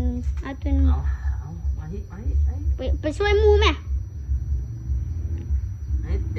ນ ເອົາຕົວນີ້ ເອົາ ເອົາ ມານີ້ ມານີ້ ໄປ ໄປຊ່ວຍໝູ່ແມະ ໄປເຕ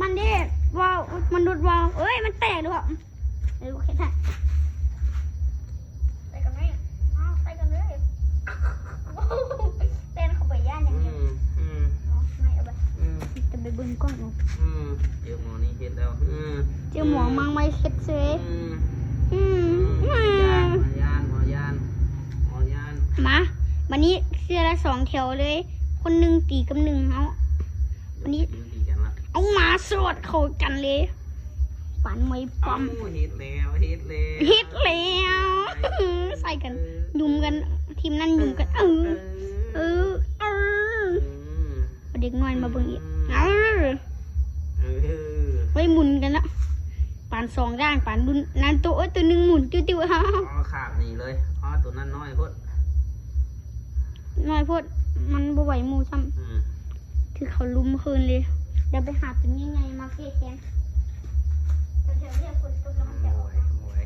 ມັນເດ້ ເວົ້າ ມັນຫຼຸດເວົ້າ ເອີຍ ມັນແຕກເດ້ ເອີຍ ໂອເຄ ໃສ່ກັນເລີຍ ເອົາ ໃສ່ກັນເລີຍ ແຕ່ນເຂົ້າໄປຢ້ານຫຍັງ ອືມ ອືມ ເອົາ ໄມ້ເອົາໄປ ອືມ ຈະໄປເບິ່ງກ້ອງເນາະ ອືມ ເຈີໝໍນີ້ເຮັດແລ້ວ ອືມ ເຈີໝໍມັງໄວ້ເຮັດເຊີຍ ອືມ ອືມ ອືມ ໝໍຢ້ານ ໝໍຢ້ານ ໝໍຢ້ານ ໝໍຢ້ານ ມາ ບາດນີ້ເສື້ອລະສອງແຖວເລີຍ ຄົນໜຶ່ງຕີກັບໜຶ່ງເຮົາ ບາດນີ້ ເອົາ ໝາສອດເຂົ້າກັນເລີຍ ປານມວຍປ້ອມ ເອົາ ເຮັດແລ້ວ ເຮັດແລ້ວ ເຮັດແລ້ວ ໃສ່ກັນ ເອີ ດຸມກັນ ທີມນັ້ນດຸມກັນ ເອີ ເອີ ເອີ ອືມ ເດັກນ້ອຍມາເບິ່ງອີກ ອືມ ເອີ ເອີ ເຮີ້ຍ ໝູນກັນເນາະ ປານສອງຢ່າງ ປານດຸນ ນັ້ນໂຕ ເອີຍ ໂຕໜຶ່ງໝູນຕິວໆ ອໍ ຂາບໜີເລີຍ ອໍ ໂຕນັ້ນນ້ອຍໂພດ ນ້ອຍໂພດ ມັນບໍ່ໄຫວໝູ່ຊ້ຳ ອືມ ຖືເຂົາລຸມຄືນເລີຍ ດຽວໄປຫາໂຕໃຫຍ່ໆມາແກ້ແຄ້ນ ແຖວໆນີ້ຝົນຕົກແລ້ວມັນຈະອອກມາ ໂອ້ຍ ໂອ້ຍ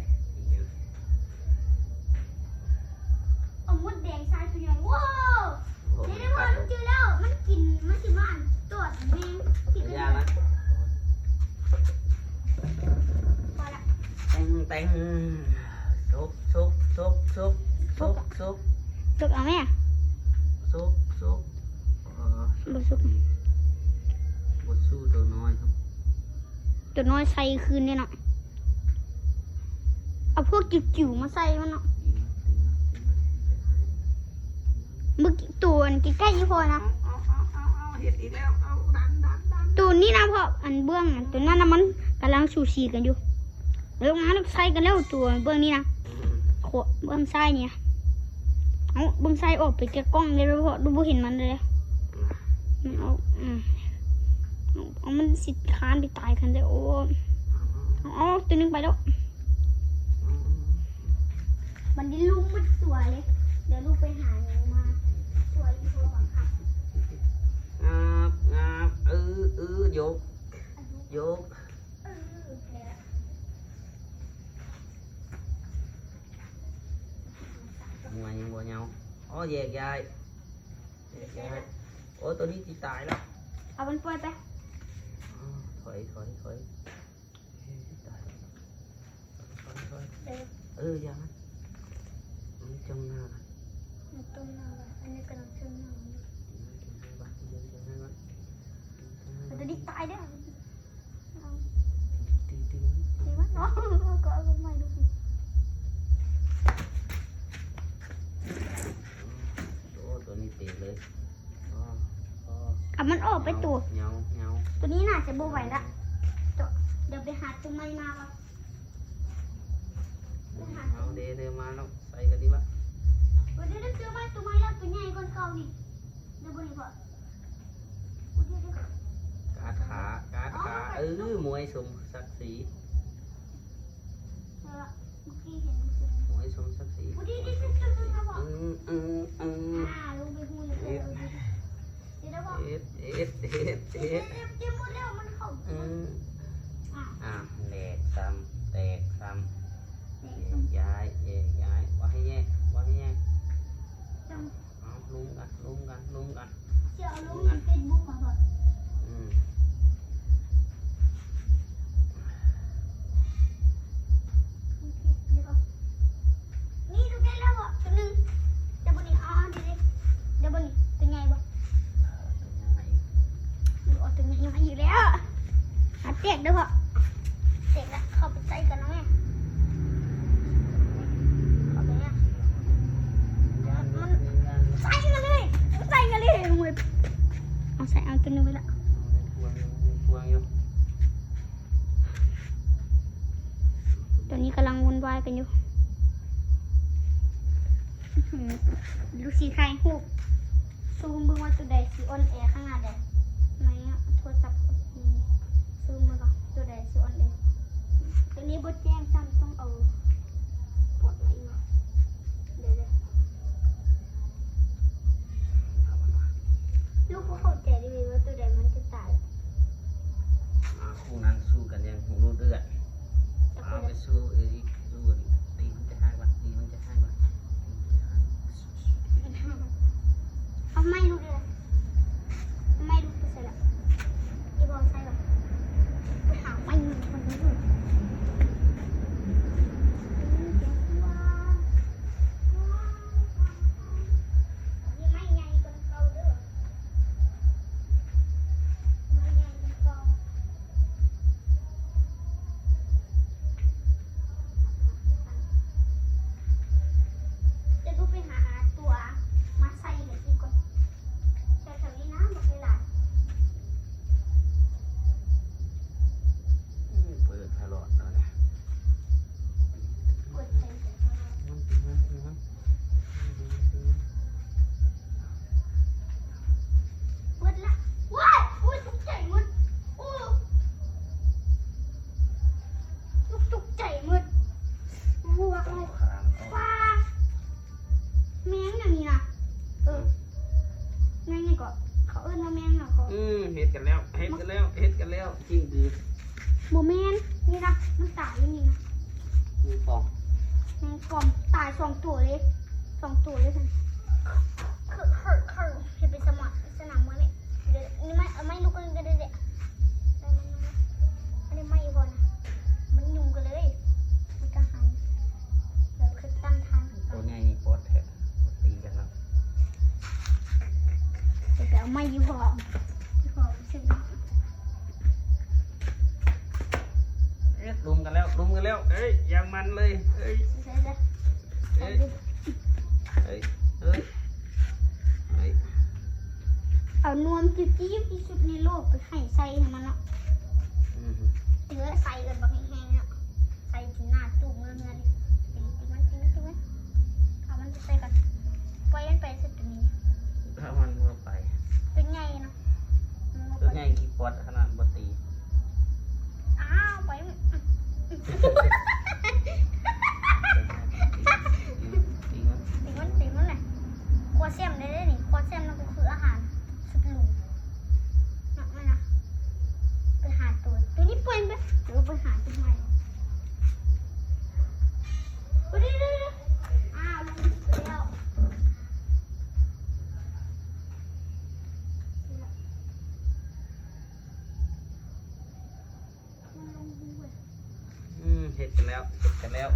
ເອົາມົດແດງໃສ່ໂຕໃຫຍ່ ວ້າວ ໂອ້ຍ ດຽວໆ ພໍ່ ລູກຈື່ແລ້ວ ມັນກິນ ມັນຊິມາອັນຕອດແມງ ກິນ ຢ່າລະ ພໍລະ ແຕງ ແຕງ ສຸກ ສຸກ ສຸກ ສຸກ ສຸກ ສຸກ ສຸກ ເອົາແມ່ ສຸກ ສຸກ ເອີ ບໍ່ສຸກ ບໍ່ສູ້ໂຕນ້ອຍຄັບ ໂຕນ້ອຍໃສ່ຄືນເດ້ເນາະ ເອົາພວກຈິວໆມາໃສ່ມັນເນາະ ເບິ່ງໂຕອັນໃກ້ໆນີ້ພໍນະ ເອົາ ເອົາ ເອົາ ເອົາ ເຮັດອີກແລ້ວ ເອົາ ດັນ ດັນ ດັນ ໂຕນີ້ນະພໍ່ ອັນເບື້ອງ ອັນໂຕນັ້ນນະ ມັນກຳລັງສູສີກັນຢູ່ ເອີ ມາໃສ່ກັນແລ້ວ ໂຕເບື້ອງນີ້ນະ ອືມ ໂຄ ເບື້ອງຊ້າຍນີ້ ເອົາ ເບິ່ງຊ້າຍອອກໄປຈາກກ້ອງເດ້ ເພາະບໍ່ເຫັນມັນເດ້ ອືມ ມັນອອກ ອືມ ເອົາ ມັນຊິຄານໄປຕາຍຄັນເດ້ ໂອ້ ເອົາ ເອົາ ໂຕໜຶ່ງໄປແລ້ວ ອືມ ມັນໄດ້ລຸງໝົດຕົວເລີຍ ດຽວລູກໄປຫາຫຍັງມາຊ່ວຍພໍ່ບັງຄັບ ງາບ ງາບ ເອີ ເອີ ຍົກ ຍົກ ເອີ ແລ້ວ ຍັງບໍ່ເຫຍົາ. ອໍ ແຍກຍ້າຍ ແຍກຍ້າຍ. ໂອ້ ໂຕນີ້ຊິຕາຍແລ້ວ. ເອົາມັນປ່ອຍໄປ. ອໍ ຖອຍ ຖອຍ ຖອຍ. ເອີ ເອີ ຢ່າມັນ ມັນຈ້ອງໜ້າ ມັນຈ້ອງໜ້າ. ອັນນີ້ກຳລັງຈ້ອງໜ້າຢູ່. ຕົວນີ້ຕາຍເດີ້. ຕີ ຕີ ຕີມັນ. ເອົາ ເອົາ ກໍເອົາໃໝ່ດູ. ໂອ້ ຕົວນີ້ເຕະເລີຍ. ອໍ ເອົາມັນອອກໄປ. ໂຕ ເຫຍົາ ເຫຍົາ ໂຕນີ້ໜ້າຈະບໍ່ໄຫວລະ. ໂຕ ດຽວໄປຫາໂຕໃໝ່ມາກ່ອນ. ເອົາ ເດ ເດ ມາແລ້ວ ໃສ່ກັນດີກວ່າ. ໂອ້ ເດ ເດ ໂຕໃໝ່ ໂຕໃໝ່ແລ້ວ ໂຕໃຫຍ່ກວ່າເກົ່ານີ້. ເດ ບໍ່ນີ້ພໍ. ໂອ້ ເດ ເດ ກາດຂາ ກາດຂາ. ອໍ ເອີ ມວຍສົມສັກສີ. ເອີ ເມື່ອກີ້ເຫັນ ໂອ້ຍ ສົມສັກສີ. ອືມ ອືມ ອືມ. ອ່າ ລົງໄປຫູ້ເລີຍ. ເຮັດ ເຮັດ ເຮັດ ເຮັດ ເຮັດ. ເຈັບ ເຈັບໝົດແລ້ວ ມັນເຂົ້າ. ອືມ ອ່າ ອ່າ ແຕກຊ້ຳ ແຕກຊ້ຳ. ແຕກຊ້ຳ. ແຍກຍ້າຍ ແຍກຍ້າຍ. ບໍ່ໃຫ້ແຍກ ບໍ່ໃຫ້ແຍກ. ເອົາ ລົມກັນ ລົມກັນ ລົມກັນ. ຊິເອົາລົງໃນເຟສບຸກມາບໍ່? ອືມ ໂອເຄ ດຽວກ່ອນ. ນີ້ ໂຕໃຫຍ່ແລ້ວບໍ່? ໂຕໜຶ່ງ. ດຽວບັດນີ້ ເອົາ ເອົາ ດຽວ ດຽວບັດນີ້ ໂຕໃຫຍ່ບໍ່? ເອົາໂຕໃຫຍ່ມາອີກແລ້ວ. ອາ ແຕກເດີ້ພໍ່. ເສັດລະ ເຂົ້າໄປໃສ່ກັນເນາະແມ່. ເຂົ້າໄປນະ. ມັນໃສ່ກັນເລີຍ ໃສ່ກັນເລີຍ. ເອົາໃສ່ ເອົາຕົວໜຶ່ງໄປລະ. ຕົວນີ້ກຳລັງວຸ່ນວາຍກັນຢູ່. ອື ລູກຊິຖ່າຍຮູບ ຊູມເບິ່ງວ່າຕົວໃດຊິອ່ອນແອຂະໜາດໃດ ໃນໂທລະສັບ. ຊູມເບິ່ງວ່າຕົວໃດຊິອ່ອນແອ. ຕົວນີ້ບໍ່ແຈ້ງຊ້ຳ ຕ້ອງເອົາສະປອດໄລມາ. ເດີໆ ລູກບໍ່ເຂົ້າໃຈເລີຍວ່າຕົວໃດມັນຈະຕາຍ. ອ່າ ຄູ່ນັ້ນສູ້ກັນຢ່າງຫູເລືອດ. ເອົາໄປສູ້ອີກ ສູ້ອີກ. ຕີມັນຈະຫາຍບາດ ຕີມັນຈະຫາຍບາດ. ເອົາໄມ້ລູກເດີ. ໄມ້ລູກໄປໃສ່ລະ? ອີ່ບໍ່ໃສ່ລະ? ໄປຫາໄມ້ມາກ່ອນເດີ. ດຽວລູກໄປຫາຕົວມາໃສ່ອີກກ່ອນ. ແຖວໆນີ້ນະ ບັກຫຼາຍໆ. ອືມ ເປີດຕະຫຼອດເນາະ. ເປີດໃສ່ຕະຫຼອດ. ເບິດລະ. ວ້າຍ ໂອ້ຍ ຕົກໃຈໝົດ. ໂອ້ ຕົກ ຕົກໃຈໝົດ. ວ້າຍ ວ້າຍ. ແມງຫຍັງນີ້ນະ? ເອີ ອືມ ແມງຫຍັງເກາະ? ເຂົາເອີ້ນວ່າແມງຫຍັງເກາະ? ອືມ ເຮັດກັນແລ້ວ ເຮັດກັນແລ້ວ ເຮັດກັນແລ້ວ. ຈິງຄື ບໍ່ແມ່ນ ນີ້ນະ ມັນຕາຍຢູ່ນີ້ນະ. ແມງປ່ອງ ແມງປ່ອງ ຕາຍສອງໂຕເລີຍ ສອງໂຕເລີຍຊັ້ນ. ເຄີ ເຄີ ເຄີ ເຮັດເປັນສະໝອນ ສະໜາມມວຍແມ່. ເດີ ນີ້ໄມ້ ເອົາໄມ້ລູກໜຶ່ງກໍໄດ້ແຫຼະ. ອັນນີ້ໄມ້ບໍ່ນະ ມັນຫຍຸ້ງກັນເລີຍ ມັນກະຫັນ ແລ້ວຄືຕັ້ງທາງ. ໂຕໃຫຍ່ນີ້ປອດແທ້ ຕີກັນເນາະ. ໄປເອົາໄມ້ຢູ່ພໍ່ ຢູ່ພໍ່ຊື້. ເອີ ລຸມກັນແລ້ວ ລຸມກັນແລ້ວ. ເອີຍ ຢ່າງມັນເລີຍ ເອີຍ ໃສ່ ໃສ່ ເອີຍ ເອີຍ ເອີຍ ເອີຍ. ເອົານວມຈິ້ວໆທີ່ສຸດໃນໂລກໄປໃຫ້ໃສ່ໃຫ້ມັນເນາະ. ອື ເອີ ໃສ່ເອີ ບັກແຮງໆເນາະ. ໃສ່ກິນໜ້າຕູ້ເມືອເຮືອນ. ຕີ ຕີມັນ ຕີມັນ ຕີມັນ. ເອົາມັນໄປໃສ່ກ່ອນ. ປ່ອຍມັນໄປໃສ່ຕົວນີ້. ຖ້າມັນບໍ່ໄປ. ຕົວໃຫຍ່ເນາະ. ຕົວໃຫຍ່ຂີ້ປອດຂະໜາດບໍ່ຕີ. ອ້າວ ໄປ. ຕີມັນ ຕີມັນ ຕີມັນແຫຼະ. ຄວາມແຊບໄດ້ເດ້ນີ້ ຄວາມແຊບນັ້ນກໍຄືອາຫານສຸດຫຼູເນາະ. ນັ້ນນະ ໄປຫາຕົວ ຕົວນີ້ປ່ອຍມັນໄປ. ເອີ ໄປຫາຕົວໃໝ່. ໂອ້ ເດ້ໆໆ. ອ້າວ ລົງໄປແລ້ວ. ກັນແລ້ວ ເຮັດກັນແລ້ວ.